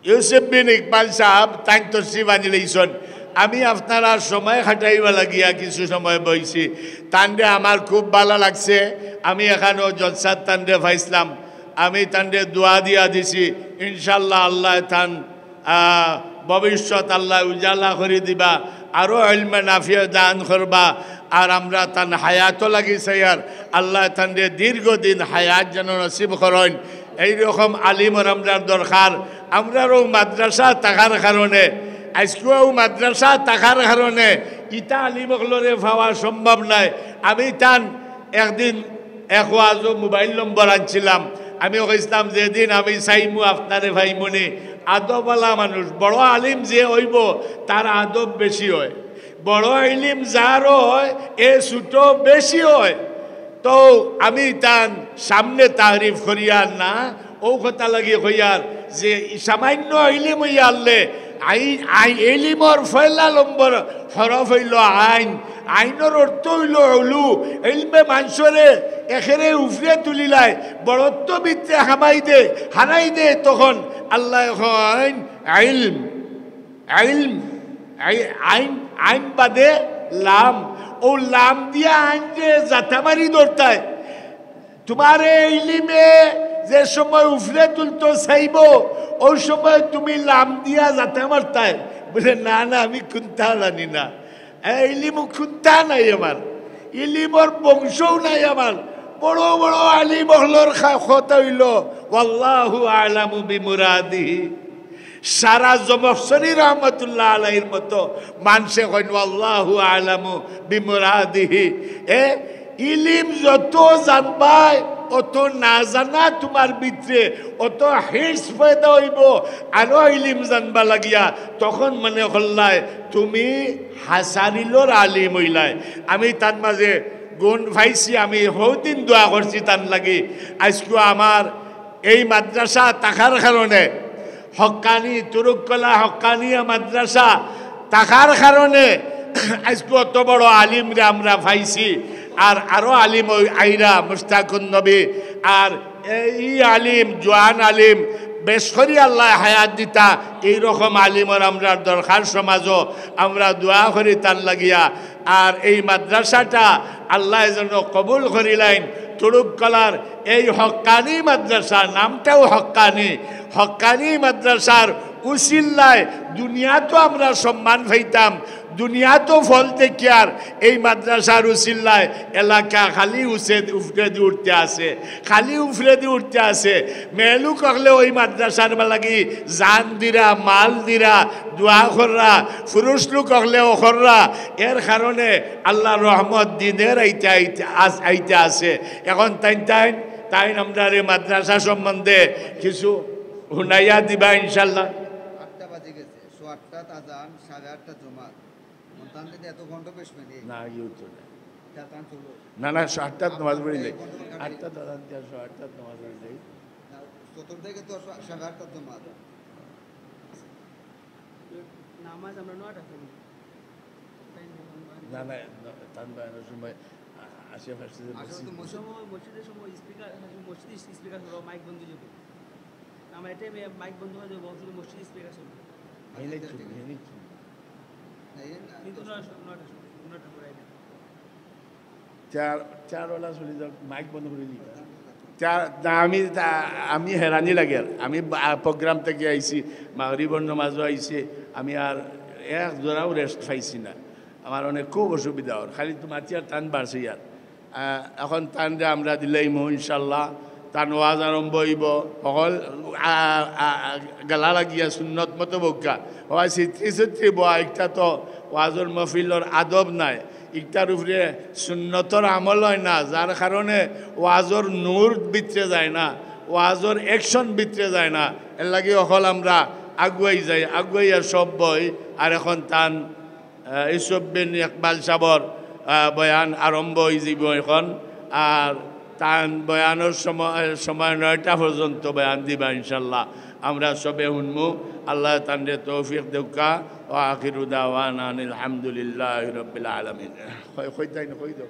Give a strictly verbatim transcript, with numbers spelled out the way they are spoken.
ইউসুফ বিন ইকবাল সাহেব তাইন তশরিফ আনিলাইছইন। আমি আপনারার সময় কাটাইবার লাগিয়া কিছু সময় বইছি। তানরে আমার খুব ভালা লাগছে। আমি এখানো জলসাত তানরে পাইছলাম। আমি তানরে দোয়া দিয়া দিছি। ইনশাআল্লাহ আল্লায় তান, আহ, ভবিষ্যৎ আল্লায় উজালা করি দিবা। আরো ইলমে নাফিয়া দান করবা। আর আমরা তান হায়াতো লাগি চাইয়ার। আল্লায় তানরে দীর্ঘদিন হায়াত যেন নসিব করইন। এইরকম আলিমর আমরার দরকার। আমরারও মাদ্রাসা থাকার কারণে, আইজকুও মাদ্রাসা থাকার কারণে ইতা আলিম অকলরে পাওয়া সম্ভব নায়। আমি তান একদিন এক ওয়াজো মোবাইল নম্বর আনছিলাম। আমি কইছলাম, "যেদিন আমি চাইমু আপনারে পাইমুনি।" আদবওয়ালা মানুষ, বড় আলিম যে অইবো, তার আদব বেশি অয়। বড় ইলিম যার অয়, এ ছোট বেশি অয়। তো আমি তান সামনে তারিফ করিয়ার না, অউ কথা লাগি কইয়ার যে সামান্য ইলিম অইয়া আনলে, আই-, আই-, ইলিমর পয়লা নম্বর হরফ অইলো আইন, আইনর অর্থ অইলো উলু, ইলমে মানষরে একেরে উপরে তুলিলায়, বড়ত্ব ভিতরে হামাই দে, হারাই দে, তখন আল্লায় কইন ইলম। ইলম, আই-, আইন, আইন বাদে লাম। অউ লাম দিয়া আইনরে জাতা মারি ধরতায়। তুমারে ইলিমে যে সময় উপরে তুলতো চাইবো, অউ সময় তুমি লাম দিয়া জাতা মারতায়। বলে, "না, না, আমি কুন্তা জানি না। এ ইলিম কুন্তা নাই আমার, ইলিমর বংশও নাই আমার।" বড় বড় আলিম অকলর খা-, কথা অইলো, "ওয়াল্লাহু আ'লামু বিমুরাদিহি।" সারা জমখশরি রহমতুল্লাহ আলাইহির মতো মানষে কইন, "ওয়াল্লাহু আ'লামু বিমুরাদিহি।" এ, ইলিম যত জানবায়, অত না জানা তুমার ভিতরে, অত হিরস পয়দা অইবো, আরো ইলিম জানবা লাগিয়া, তখন মনে করলায় তুমি হাছারিলর আলিম অইলায়। আমি তান মাঝে গুণ পাইছি, আমি হউদিন দোয়া করছি তান লাগি। আইজকু আমার এই মাদ্রাসা থাকার কারণে, হক্কানি, তুরুককলা হক্কানিয়া মাদ্রাসা থাকার কারণে আইজকু অত বড় আলিমরে আমরা পাইছি। আর আরো আলিম অই-, আইরা, মুশতাকুন নবী, আর এই আলিম, জোয়ান আলিম, বেশ করি আল্লায় হায়াত দিতা, এইরকম আলিমর আমরার দরকার সমাজো। আমরা দোয়া করি তান লাগিয়া। আর এই মাদ্রাসাটা আল্লায় যেন কবুল করিলাইন। তুরুককলার এই হক্কানি মাদ্রাসা, নামটাও হক্কানি, হক্কানি মাদ্রাসার উসিল্লায় দুনিয়াতো আমরা সম্মান পাইতাম, দুনিয়াতো ফল দেখিয়ার এই মাদ্রাসার উসিল্লায় এলাকা খালি উসে-, উফরেদি উঠতে আছে, খালি উফরেদি উঠতে আছে। মেয়েলোক অকলে ওই মাদ্রাসার লাগি জান দিরা, মাল দিরা, দোয়া কররা, পুরুষ লোক অকলেও কররা। এর কারণে আল্লার রহমত দিনের আইতে আইতে আস-, আইতে আছে। এখন তাইন, তাইন, তাইন আমরারে মাদ্রাসা সম্বন্ধে কিছু হুনাইয়া দিবা ইনশাল্লাহ। আটটা বাজে গেছে, সোয়া আটটাত আজান, সাড়ে আটটাত জমাত। মন্তান যদি এত ঘন্টা বেশ মানে। না, ইউ তো না। তা তান চলো। না, না, সো আটটাত নামাজ পড়ি যাই। ঘন্টা ঘন্টা আটটাত আজান দিয়া সো আটটাত নামাজ পড়ি যাই। না, সতেরো তারিখে তো সা-, সাড়ে আটটাত জমাত। নামাজ আমরা নয়টা পড়ি। তাই না? না, না, না, তান বয়ানর সময় আ-, আশে পাশে যে আসলে মসজিদ তো মসজিদ সময়, মসজিদের সময় স্পিকার, মসজিদ স্পিকার হলো, মাইক বন্ধ হয়ে যাবে। আমার এটাই মে-, মাইক বন্ধ হয়ে যাবে, শুধু মসজিদ স্পিকার শুনবে। মেনে চুপ, মেনে চুপ। কিন্তু নয়টা, নয়টা, নয়টা পরে আইবে। চার, চার ওলা চলে যাও, মাইক বন্ধ করে দিই। চার, না, আমি, তা, আমি হেরানি লাগে। আমি বা-, প্রোগ্রাম থেকে আইছি, মাগরিবর নমাজও আইছে, আমি আর এক জোড়াও রেস্ট পাইছি না। আমার অনেক খুব অসুবিধা অর, খালি তো মাতি আর তান বাড়ছে ইয়ার। আহ, এখন তানরে আমরা দিলাইমু ইনশাল্লাহ। তান ওয়াজ আরম্ভ অইবো। হকল, আ, আ, আ, গালা লাগিয়া সুন্নত মতো বউক্কা। ওয়াজ ছিত্রি ছিত্রি বওয়া, একটা তো ওয়াজর মহফিলর আদব নাই। ইকটার উপরে সুন্নতর আমল অয় না, যার কারণে ওয়াজর নূর ভিতরে যায় না, ওয়াজর action ভিতরে যায় না। এর লাগি হকল আমরা আগুয়াই যাই, আগুয়াইয়া সব বই। আর এখন তান আহ, ইউসুফ বিন ইকবাল সাবর, আহ, বয়ান আরম্ভ অই যাইবো এখন। আর তান বয়ানর সময়, সময় নয়টা পর্যন্ত বয়ান দিবা ইনশাল্লাহ। আমরা সবে হুনমু। আল্লাহ তানরে তৌফিক দেউক্কা। ওয়া আখিরু দাওয়ানা আনিল হামদুলিল্লাহি রাব্বিল আলামিন। কই, কইতাই না, কই দেও।